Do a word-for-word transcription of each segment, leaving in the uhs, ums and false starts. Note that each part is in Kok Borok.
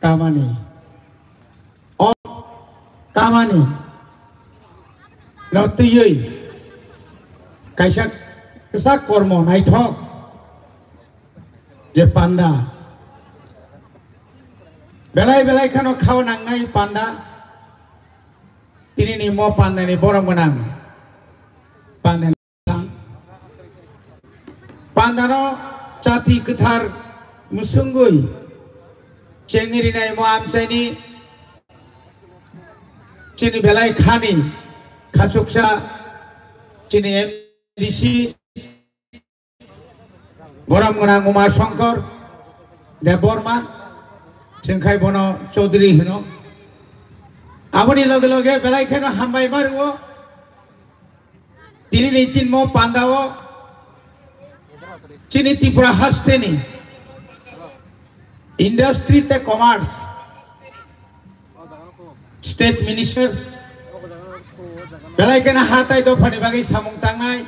kamani. O kamani no twiwi kaisa kwchak kormo naithok je panda. Belai belai kheno khao nangnai panda. Tinini mo pandani borom gwnang pandani Pandano chati kwthar mwswngwi chengwi rinai mo amchaini chini belai khani khachuksa chini M D C borom gwnang Uma Shankar Debbarma, chwng khai bono Chaudhary hino. Aboni loge loge belai kheno hambai ma rwo. Tinini chinmo pandao chini Tripura hasteni Industry tei Commerce State Minister belai kheno ha tai dophani bagwi samung tangnai,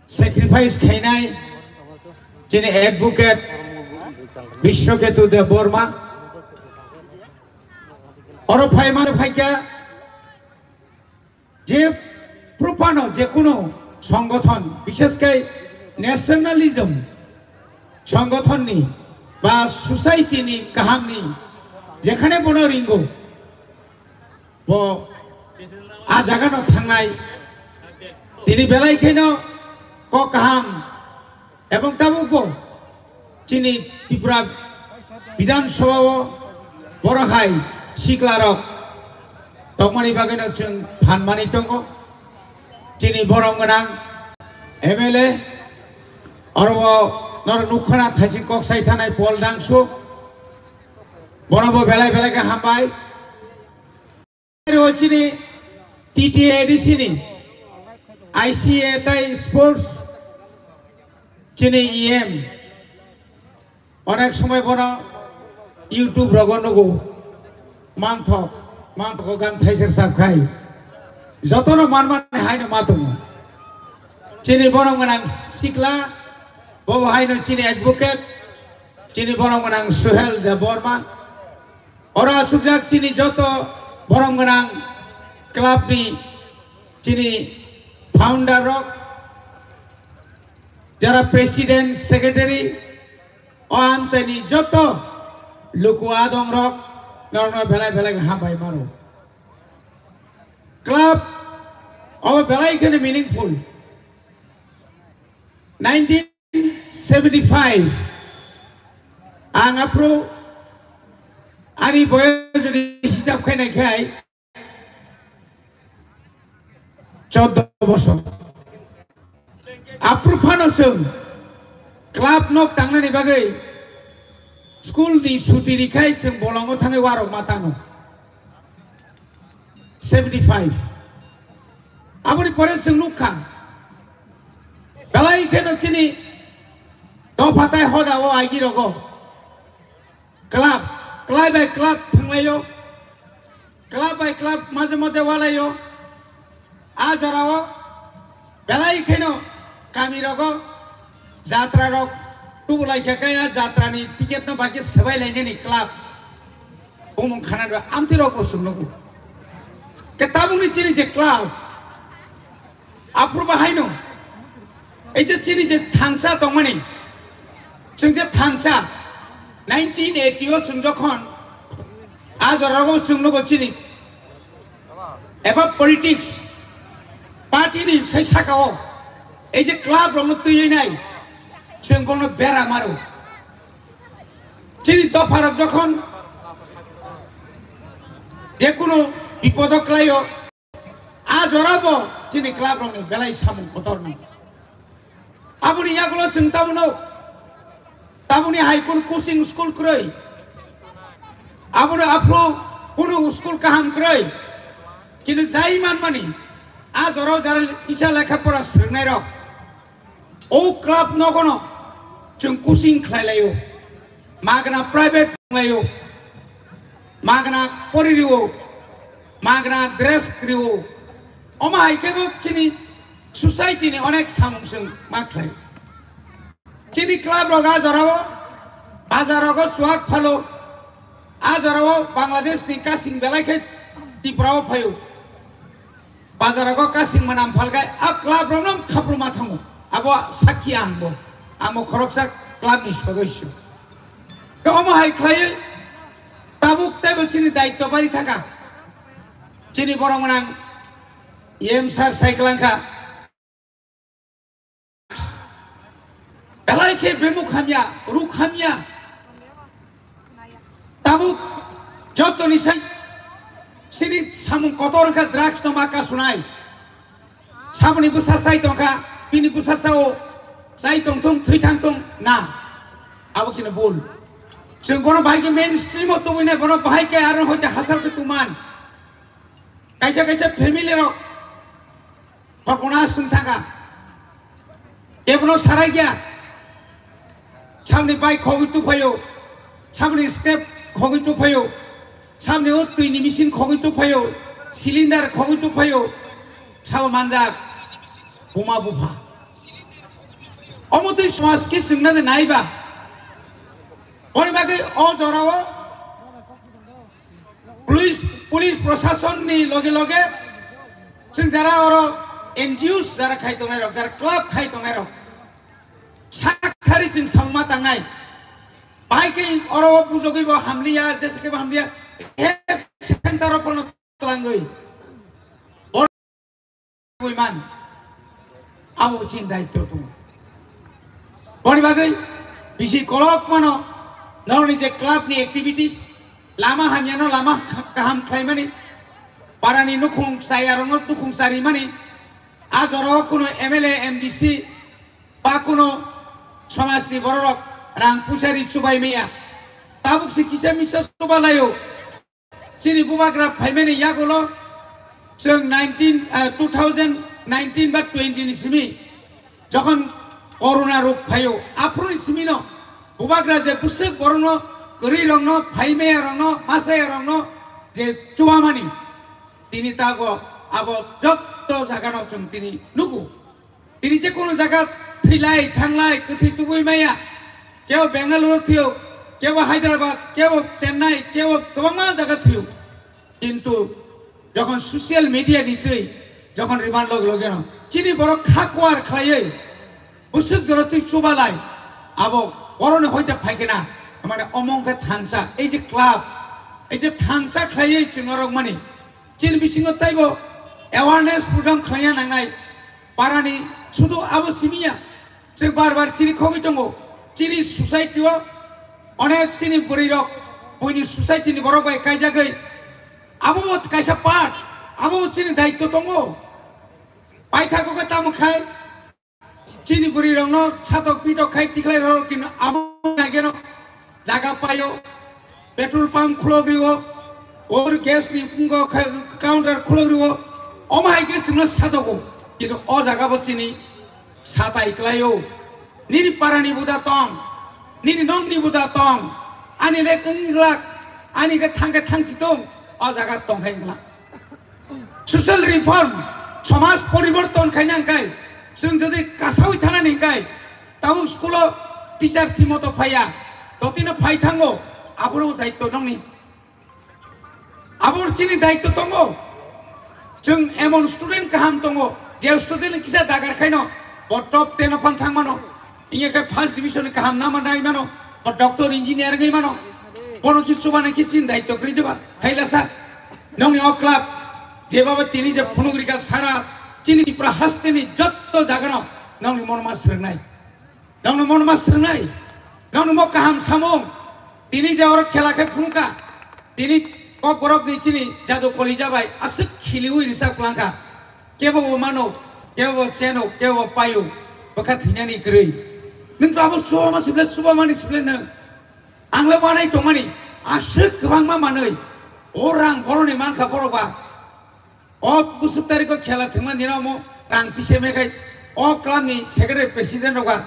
sacrifice khainai chini advocate Bishwaketu Debbarma. Oro phaima phaikha je prophano je kuno songothon, bishes khe nationalism songothonni ba society ni kahamni jekhane bono ringo, bo a jagano thangnai. Tini belai kheno kok kaham ebong tabukbo chini Tripura Bidhan Sabha o borok hai sikla rok tongmani bagwi no chwng phan manwi tongo. Chini borom gwnang M L A oro o norok nukha na thaising kok sai thanai Paul Dangsu, bono bo belai belai khe hambai. Aro chini T T A D C ni I C A tai sports chini E M onek somoi bono YouTube rogo nugo mangthok mangthok gan thaiser sab khai jotono manmani haino matungo chini borom gwnang sikla bobo haino chini advocate chini borom gwnang Suhel Debbarma. Oro asukjak chini joto borom gwnang club ni chini founder rok, jara president, secretary, o amchaini joto luku adong rok, norokno belai belai hambai maro. Club o belai kheno meaningful. Nineteen seventy-five ang aphuru ani boyos jodi hisab khainai khai choddo bosor. Aphuru phano chwng club nok tangnani bagwi school ni suti rikhai chwng bolongo thangwi warok ma tano. Seventy five. Aboni pore chwng nukha belai kheno chini dopha tai hoda o agi rogo club, club by club thwnglaio, club by club maje mote walaio. A jorao belai kheno kami rogo jatra rok tubulai khe kaya jatra ni ticket no bagwi swbai lainani club. Bumung khana do amti rok bo sung nugo. Ke tabuk ni chini je club. Aphuru bahaino. Ei je chini je thansa tongmani. Chwng je thansa. Nineteen eighty o chwng jokhon. A jora o chwng nugo chini. Eba politics. Party ni sai saka o. Ei je club rok no twi nai. Chwng bono bera maro. Chini dopharok jokhon jekunu bipodo klaio, a jorabo chini club rokni belai samung kotor nang. Aboni yagulo chwng tabuno, tabuni hai kunu coaching school kwrwi, abono aphuru kunu school kaham kwrwi, kintu jai manmani a jorao jara isa lekha pora swrwngnairok. O club nogono chwng coaching khlai laio, magna private laio, magna pori rio, magna dress rio. Omo hai khe bo chini society ni onek samung chwng ma khlai. Chini club rok a jorao bazar rogo chuak phalo, A jorao Bangladesh ni kasing belai khe Tripura o phaio. Bazar o kasing manam phalkai a club rok no khapruma thango. Abo sakhi ang bo. Amo khoroksa club ni sodosyo. Omo hai khlaiwi tabuk teibo chini daityo bari thaka. Chini borok mwnang M sir cycle angkha. Belai khe bemuk hamya, ruk hamya. Tabuk joto ni sai sini samung kotor kha drugs no maka sunai. Saboni bwsa chai tongkha, bini bwsa sao chai tongthung, thwi thangthung na. Abo kini bul. Chwng bono bahai khe mainstream o tubui nai, bono bahai khe aro hoite hasal khe tuman. Kaisa kaisa family rok Khorpona swng thangkha. Kebono sarai kya. Sabni bike khogwi tuphaio. Sabni step khogwi tuphaio. Sabni o twi ni machine khogwi tuphaio. Cylinder khogwi tuphaio. Sabo manjak. Buma bupha. Omo twi samaj khe swngna de naiba. Boni bagwi o jorao Police, police proshasonni loge loge chwng jara oro N G Os jara khai tongnai rok, jara club khai tongnai rok, sak thari chwng samma tangnai. Bai khe oro o bujogwi bo hamliya, jese khe bo hamliya, he center o pono twlangwi. Bui man. Abo chini daityo tongo. Boni bagwi bisi kolok mano norokni je club ni activities, lama hamyano lama kha-, kaham khlaimani, parani nukhung chayarokno nukhung charimani, a jorao kuno M L A, M D C ba kuno somajni bororok rang puisa ri chubai maya. Tabuk se kisa misa chuba laio. Chini bubagra phaimani yagulo chwng nineteen, ah, two thousand nineteen ba twenty ni simi jokhon corona rok phaio, aphuru ni simi no bubagra je bwswk borokno kwrwi rokno, phaimaya rokno, masaya rokno je chubamani tini tago abo jotto jagano chwng tini nugo. Tini je kono jaga thwilai, thanglai, kwthwi tubui maya. Kebo Bengaluru thwiyo, kebo Hyderabad, kebo Chennai, kebo kwbangma jaga thwiyo. Kintu jokhon social media ni twi, jokhon remand log logeno, chini borok kha kuar khlaiwi, bwswk jora twi chubalai, abo boroni hoite phaikena, mane omong khe thansa, ei je club, ei je thansa khlaiwi chwng norok mani, chini bisingo taibo awareness program khlaina nangnai, parani sudu abo simiya, chwng bar bar chini khogwi tongo, chini society o onek chini bwrwi rok, buini society ni borok bai kaijagwi, abo bo kaisa part, abo bo chini daityo tongo, paithago khe tamo khai, Chini bwrwi rokno satok pitok khai tikhlai rok kino abo nageno jaga paio, petrol pump khulok rio, or gas ni pungo kha-, counter khulok rio, omo hai khe chwngno satogo, kintu o jaga bo chini satai klaio, nini para ni buda tong, nini nok ni buda tong, ani lek wng glak, ani khe thang khe thang si tong, o jaga tong khai glak. Social reform, somaj poriborton khaina hwnkhe, chwng jodi kasawi thanani hwnkhe, tabuk school o teacher thimoto phaiya, totino phai thango, abono daityo nongni. Abor chini daityo tongo. Chwng emon student kaham tongo, je student kisa dagar khaino, bo top ten o phan thangmano. Inya khe first division kaham nama nai mano, o doctor engineer ngai mano. Bono ki chubana ki chin daityo kri diba. Haila sa, nongni o club, je baba tini je phunuk rika sara, chini Tripura haste ni jotto jagano, nongni mon ma srwngnai. Nongni mon ma srwngnai. Nongni mo kaham samung. Tini je oro khela khe phunuka. Tini kok borok ni chini jadu koli jabai, aswk khiliwi risa kwlangkha. Kebo bo mano, kebo bo cheno, kebo bo paio, bwkha thwinani kwrwi. Nwng to abo chubama sible, chubamani sible nwng. Ang le wanai tongmani, aswk kwbangma manwi. O rang boroni mankha borok ba. O bwswk tarikho khela thwngmani rok omo rang tise mekhai. O club ni secretary president rok ba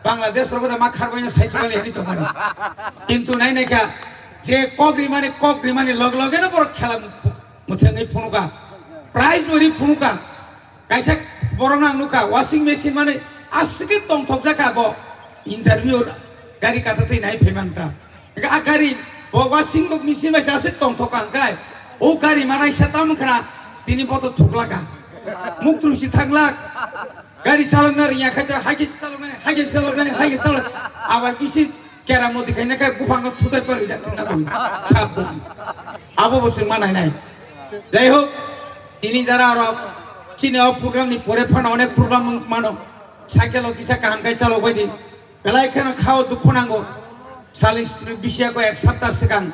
Bangladesh rok da ma kharbaino sai chibali ani tongmani. Kintu nai naikha je kok rimani, kok rimani log loge no borok khela mwthangwi phunuka. Prize bo ri phunuka. Kaisa borok nang nukha, washing machine mani aswk tongthok jakha bo interview gari kata twi nai phaiman ta. A gari Bo wasing dok misin bai jasik tongthok ang kai. O gari manai sa tam khna tini boto thuklaka. Muktru si thaklak. Gari chalokna riya khaita haike chalokna haike chalokna haike chalok. Abai bisi keramoti khaina kai buphango thutai pari jak thina dum. Sabdan. Abo bo sing manai nai. Jai hok, tini jara aro chini o program ni pore phano onek program mano. Cycle o kisa kaham kai chalok bai di. Belai kheno khao dukhu nango. Salis bisi ako ek sapta swkang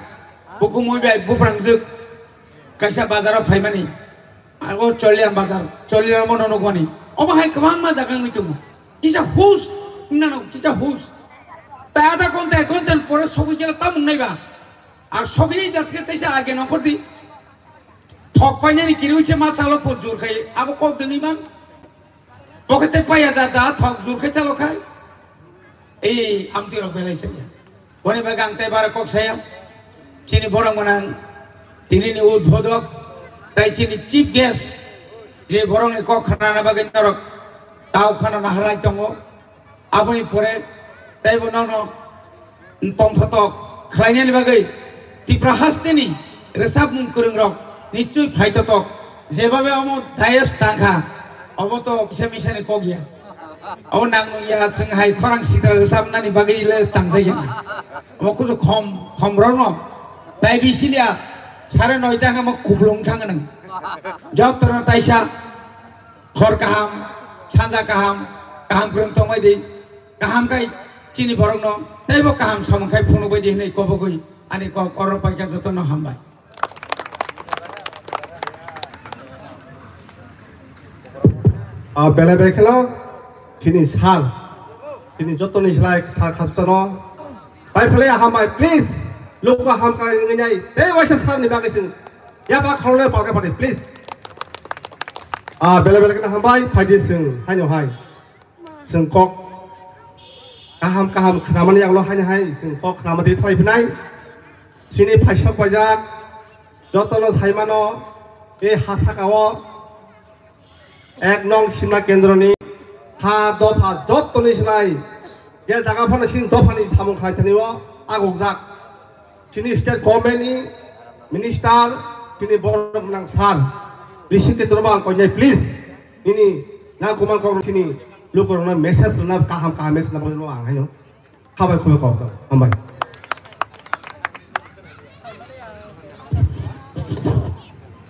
buku mui bai buprang jwk kaisa bazar o phaimani. Ago Choliram bazar, Choliram o nono gwani. Omo hai kwbangma jaga wngwi tongo. Kisa hus, wngna no kisa hus. Ta ada konta ek konta pore sogwi gele tamung naiba. Ar sogwi ni jatke teisa age nongkhor di. Thok painani kiriwi se ma chalo po jur khai abo kok dengwi man. Pocket te paya ja da thok jur khe chalo khai. Ei amtwi rok belai saya. Boni bagwi ang tei bara kok saya. Chini borok gwnang tini ni udbodhok tai chini chief guest je borok ni kok khnana bagwi norok tau khana naharai tongo. Aboni pore teibo nono tongthotok khlainani bagwi Tipra hasteni rwchapmung kwrwngrok nichoi phaithotok jebabe omo dayas tangkha obo to kisa misani kok ya. Obo nang nung ya chwng hai khorang sitra rwchapnani bagwi le tangjak ya. Omo kuchu khom khom rokno tai bisilia sare noita hamo kuplung thang nang. Jotono taisa. Hor kaham, sanja kaham, kaham kwrwng tongbai di, kaham khai chini borokno teibo kaham samung khai phunukbai di hwnwi kobogwi ani kok oro paikha jotono hambai. Ah, belai belai kheno chini sir, chini jotoni slai sir khasano pai phalai hambai, please, luku ham khlai wngwi nai tei waisa sir ni bagwi chwng yaba kholole palka padi, please. Ah, belai belai kheno hambai, phaidi chwng haino hai. Chwng kok kaham kaham khnamani yaklo haino hai chwng kok khnama twi thalai phinai. Chini phaisok paijak jotono saimano e ha sakao ek nong Simna kendroni ha dopha jottoni slai je jaga phano chini dophani samung khlai thani o agukjak. Chini state government ni minister, chini borok nang sir, bisi ke tongma ang koinai, please. Nini nang kuman kok chini lukurokno message rwna kaham kaham message rwna ang haino. Khabai khubai kok hambai.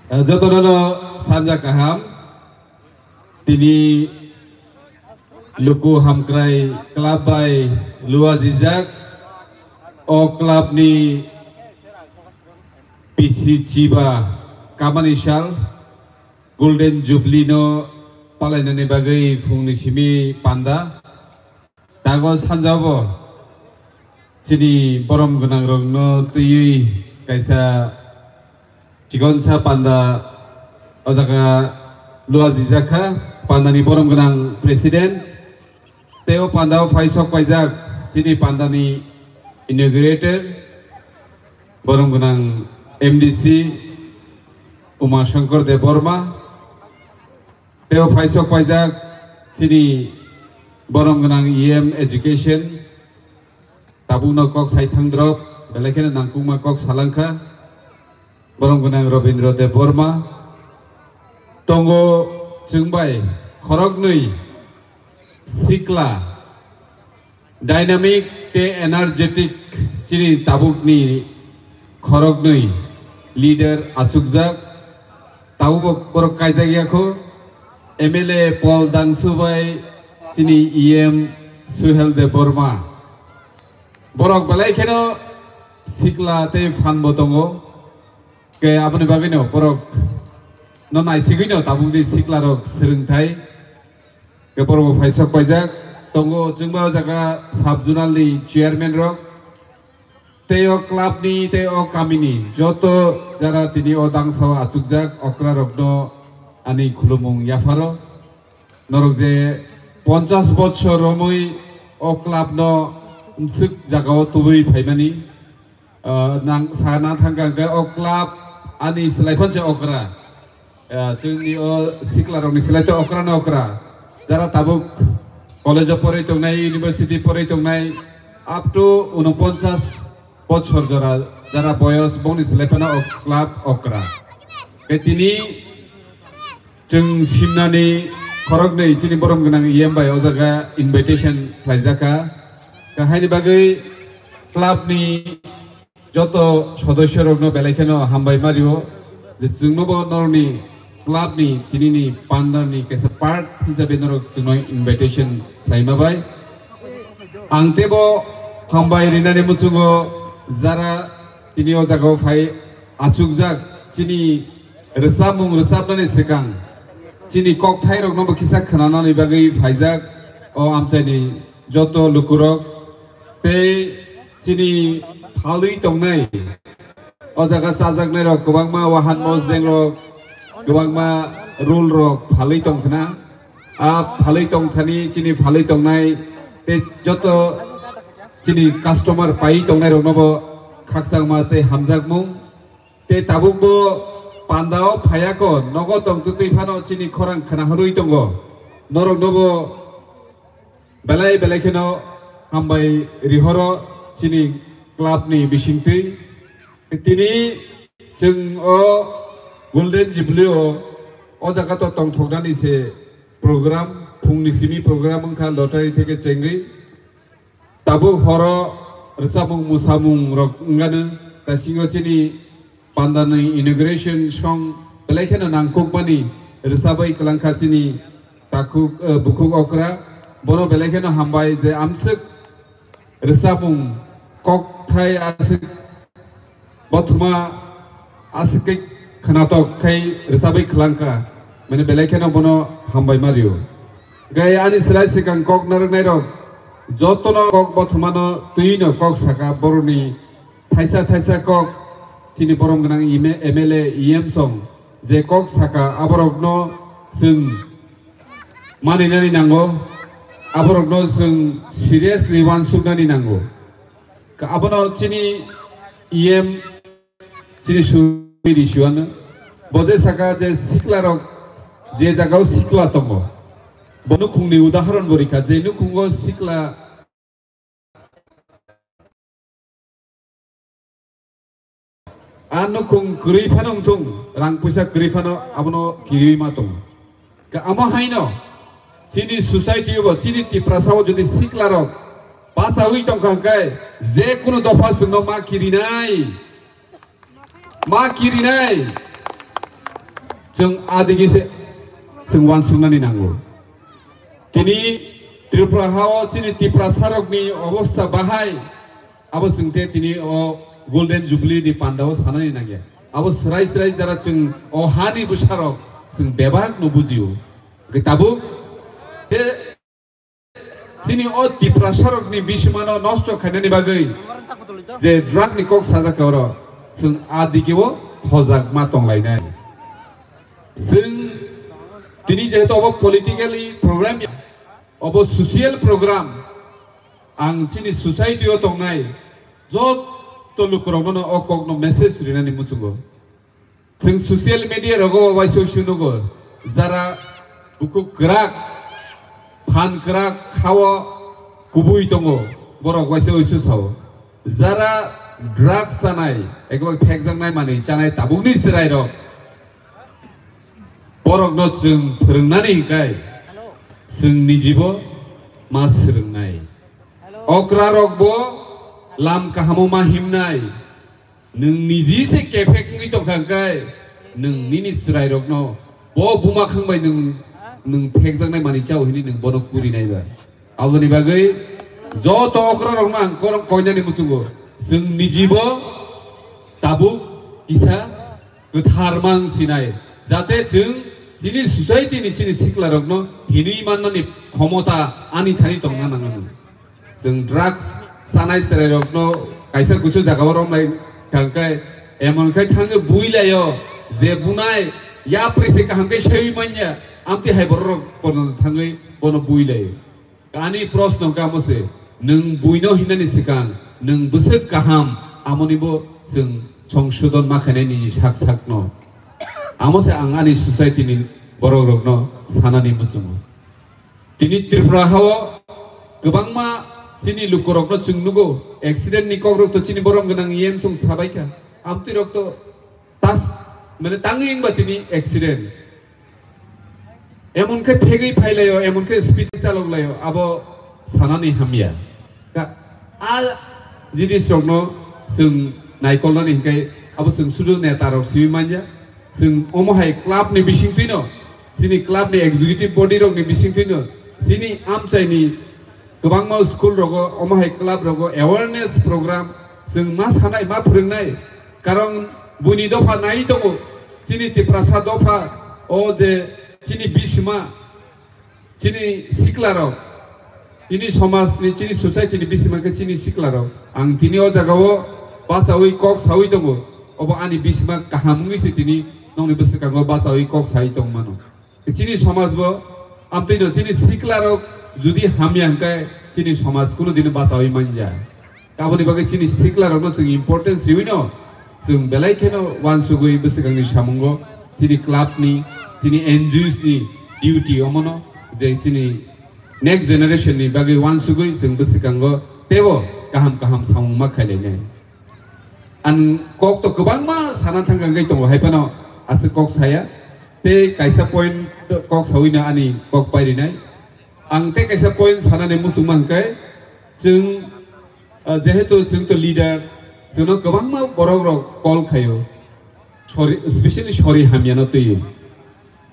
Eh, jotono no sanja kaham. Tini Luku Hamkrai Club bai lua jijak. O club ni P C chiba kamani sal Golden Jubilee no palainani bagwi phungni simi panda. Tago sanjabo chini borom gwnangrokno twiwi kaisa chikonsa panda o jaga lua jijak kha, pandani borom gwnang president, tei o pandao phaisok paijak chini pandani inaugurator, borom gwnang M D C Uma Shankar Debbarma, tei o phaisok paijak chini borom gwnang E M education, tabukno kok saithang drop, belai kheno nangkukma kok salangkha, borom gwnang Robindra Debbarma. Tongo chwng bai khoroknwi sikla, dynamic tei energetic chini tabukni khoroknwi leader achukjak, tabukbo borok kaijak yakho, M L A Paul Dangsu bai chini E M Suhel Debbarma. Borok belai kheno sikla tei phanbo tongo, ke aboni bagwino borok no naisigwino tabukni siklarok swrwngthai. Khe borok bo phaisok paijak tongo, chwngba o jaga sub zonal ni chairman rok tei o club ni tei o kami ni joto jara tini o dangsa o achukjak okra rok no ani khulumung yapharo. Norok je ponchas bochor romwi o club no mswk jaga o tubui phaimani. Ah, nang sana thangkha hwnkhe o club ani slai phano se okra. Ah, chwngni o siklarokni slai tei okra no okra. Jara tabuk college o porwi tongnai, university porwi tongnai, up to unoponchas bochor jora jara boyos bongni selai phano o club okra. Tei tini chwng simnani khoroknwi chini borom gwnang E M bai o jaga invitation khlaijakha. Tei haini bagwi club ni joto sodosyorokno belai kheno hambai mario, je chwngnobo norokni club ni tinini pandarni kaisa part hisabe norok chwngno invitation khlaima bai. Ang tebo hambai rinani muchungo jara tini o jagao phai achukjak chini rwchapmung rwchapnani swkang chini kokthairoknobo kisa khwnanani bagwi phaijak o amchaini joto lukurok tei chini phalwi tongnai o jaga chajaknairok kwbangma wahan mosdengrok kwbangma rule rok phalwi tongkhna. A phalwi tongthani chini phalwi tongnai tei joto chini customer paiwi tongnairoknobo khakchangma tei hamjakmung. Tei tabukbo pandao phaiya kho, nogo tongtwtwi phano chini khorang khnaharwi tongo. Noroknobo belai belai kheno hambai rihoro chini club ni bisingtwi. Tini chwng o Golden Jubilee o, o jaga to tongthoknani se program, phungni simi program wngkha lottery theke chengwi. Tabuk horo rwchapmung mwsamung rok wngano, ta singo chini pandani inauguration song belai kheno nangkukmani rwchapwi kwlangkha chini takhuk, eh, bukhuk okra. Bono belai kheno hambai je amswk rwchapmung kokthai aswk bothoma aswk khe khwnatok khai rwchapwi khwlangkha, mane belai kheno bono hambai mario. Gai ani slai swkang kok narwknairok jotono kok bothomano twino kok saka boroni thaisa thaisa kok chini borom gwnang M L A, E M song je kok saka aborokno chwng maninani nango, aborokno chwng seriously uansuknani nango. Ka-, abono chini E M chini suri siwano. Bo je saka je siklarok je jagao sikla tongo. Bo nukhungni udahoron bo rikha je nukhungo sikla A nukhung kwrwi phano wngthung, rang puisa kwrwi phano abono kiriwi ma tongo. Ka amo haino chini society o bo, chini Tiprasa o jodi siklarok bachawi tongkha hwnkhe je kunu dopha chwngno ma kirinai, ma kirinai. Chwng adigi se chwng uansuknani nango. Tini Tripura hao chini Tiprasarokni obostha bahai. Abo chwngte tini o Golden Jubilee ni pandao sanani nangya. Abo srai srai jara chwng o hani bwsarok chwng bebak no bujio. Hwnkhe tabuk te chini o Tiprasarokni bisimano nosto khainani bagwi je drug ni kok sajak oro chwng a dikeo hojak ma tonglainai. Chwng tini jehetu obo politically program ya, obo social program, ang chini society o tongnai joto lukurokno o kokno message rinani muchungo. Chwng social media rogo waisa usu nugo, jara bukhuk kwrak, phan kwrak, khao kubui tongo, borok waisa usu sao. Jara drugs chanai, ekbar phekjaknai manwi chanai tabukni chwrairok. Borokno chwng phwrwngnani hwnkhe chwng nijibo ma swrwngnai. Okrarokbo lam kahamo ma himnai. Nwng niji se kephek wngwi tongkha hwnkhe nwng nini chwrairokno bo buma khang bai nwng, nwng phekjaknai manwi chao hwnwi nwng bono kurinai ba. Aboni bagwi joto okrarokno ang koinani muchungo chwng nijibo tabuk kisa kwthar mang sinai, jate chwng chini society ni chini siklarokno hinwi mannani khomota ani thani tongna nangnai. Chwng drugs chanai chwrairokno kaisa kusu jagao romlai thangkhe, emon khai thangwi builaio je bunai yapri se kaham khe sewi manya, amtwi hai bororok porjonto thangwi bono builaio. Ani proshno hwnkhe amo se, nwng buino hinani swkang nwng bwswk kaham, amonibo chwng songsodon ma khainai niji sak sakno. Amo se ang ani society ni borok rokno sanani muchungo. Tini Tripura hao kwbangma Chini lukurokno chwng nugo, accident ni kokrok to chini borom gwnang E M song sabaikha. Amtwi rok to tas, mane tangwi wngba tini accident. Emon khe phegwi phailaio, emon khe speed chalok laio, abo sanani hamya. Ka-, a jinisrokno chwng naikolnani hinkhe abo chwng sudu netarok simi manya. Chwng omo hai club ni bisingtwino, chini club ni executive body rokni bisingtwino, chini amchaini kwbangma school rogo, omo hai club rogo awareness program chwng ma sanai, ma phwrwngnai. Karon buini dopha nai tongo, chini Tiprasa dopha, o je chini bisima, chini siklarok, chini somajni, chini society ni bisima khe chini siklarok. Ang tini o jagao bachaui kok saui tongo, obo ani bisima kaham wngwi se tini nokni bwskango bachaui kok sai tongmano. Chini somaj bo amtwino chini siklarok jodi hamya hwnkhe chini somaj kuno dino bachaui manya. Aboni bagwi chini siklarokno chwng importance riwino chwng belai kheno uansugwi bwswkangni samungo chini club ni, chini N G Os ni duty omono je chini next generation ni bagwi uansugwi chwng bwswkango teibo kaham kaham samung ma khailainai. Ang kok to kwbangma sana thangkha wngwi tongo, hai phano aswk kok saya. Tei kaisa point kok sawino ani kok pairinai. Ang tei kaisa point sanani muchungma hwnkhe, chwng, ah, jehetu chwng to leader, chwngno kwbangma borok rok call khaio. Sorry, specially sorry hamyano twiwi.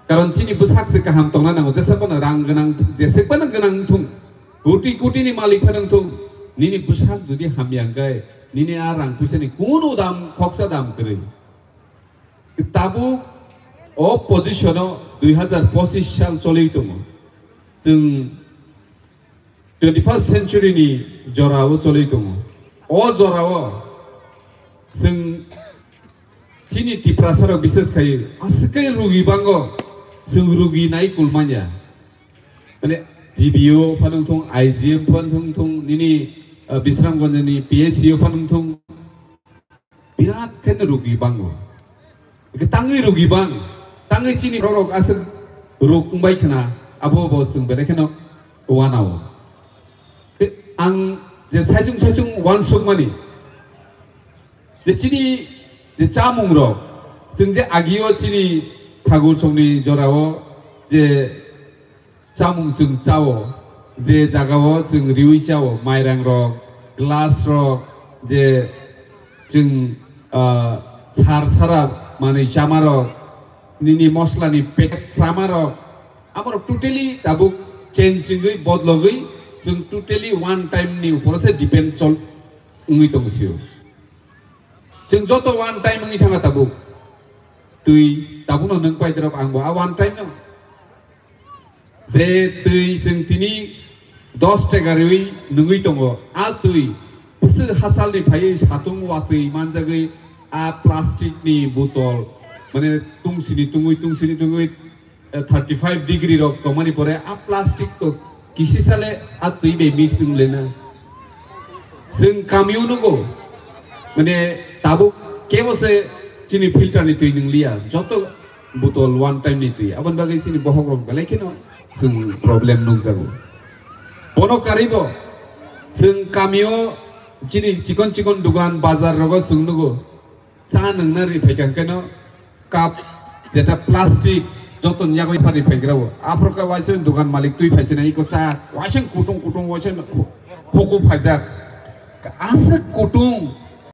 Karon chini bwsak se kaham tongna nango, jesa phano rang gwnang, jesek phano gwnang wngthung, koti koti ni malik phano wngthung, nini bwsak jodi hamya hwnkhe, nini a rang puisa ni kunu dam, khoksa dam kwrwi. Tabuk o position o dui hazar pochis sal choli tongo. Chwng twenty first century ni jora o choli tongo. O jora o chwng chini Tiprasa rok bises khai aswk khe rugi bango, chwng rugi nai kulmanya. Mane G B O phano wngthung, I G M phano wngthung, nini, uh, Bisramganj ni P S C O phano wngthung. Birat khe no rugi bango. Hwnkhe tangwi rugi bang, tangwi chini borok aswk ruk wngbai khna, abo bo chwng belai kheno wanao. Ang je saichung saichung uansukmani, je chini je chamung rok, chwng je agio chini thagur chongni jorao je chamung chwng chao, je jagao chwng riwi chao, mairang rok, glass rok, je chwng, ah, sar sara manwi chama rok, nini mosla ni packet chama rok, amo rok totally tabuk change wngwi bodlogwi chwng totally one time ni uporo se depend chol wngwi tong sio. Chwng joto one time wngwi thanga tabuk. Twi tabukno nwng pai derok ang bo a one time no. Je twi chwng tini dos taka riwi nungwi tongo, a twi bwswk hasalni phaiwi satung watwi manjagwi a plastic ni botol, mane tungsini tungwi, tungsini tungwi, eh, thirty five degree rok tongmani pore a plastic to kisi sale a twi bai mix wnglena. Chwng kamio nugo, mane tabuk kebo se chini filter ni twi nungliya, joto botol one time ni twi. Aboni bagwi chini bohok rok belai kheno chwng problem nukjago. Bono karwi bo chwng kamio chini chikon chikon dugan bazar rogo chwng nugo. Cha nungna ri phaikha hwnkhe no cup jeta plastic joto ni yago phari phaigra bo. Aphuru khe waisa dugan malik twi phaisina iko cha waisa kutung kutung waisa huku phaijak. Aswk kutung